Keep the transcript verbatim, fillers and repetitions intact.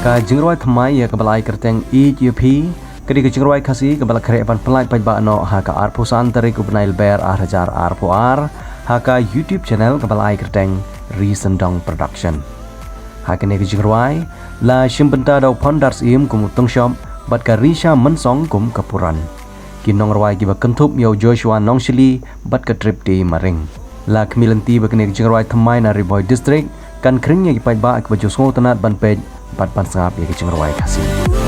Ka jingrwai thymmai ïa kaba la ai kyrteng Ïeit ïa phi, ka dei ka jingrwai Khasi kaba la khreh ban pyllait paidbah noh ha ka arphew san tarik u bnai Lber ar hajar arphew ar, ha ka YouTube channel kaba la ai kyrteng Ri Syndong Production. Ha kane ka jingrwai, la shim bynta da u Phondar Syiem kum u Tungshop, bad ka Risha Mynsong kum ka Puran. Ki nongrwai kiba kynthup ïa u Joshua Nongshili, bad ka Tripti Maring. La khmih lynti ba kane ka jingrwai thymmai na Ri Bhoi District, kan khring ïa ki paidbah kiba ju sngewtynnad ban peit, bad ban sngap ïa ka jingrwai Khasi.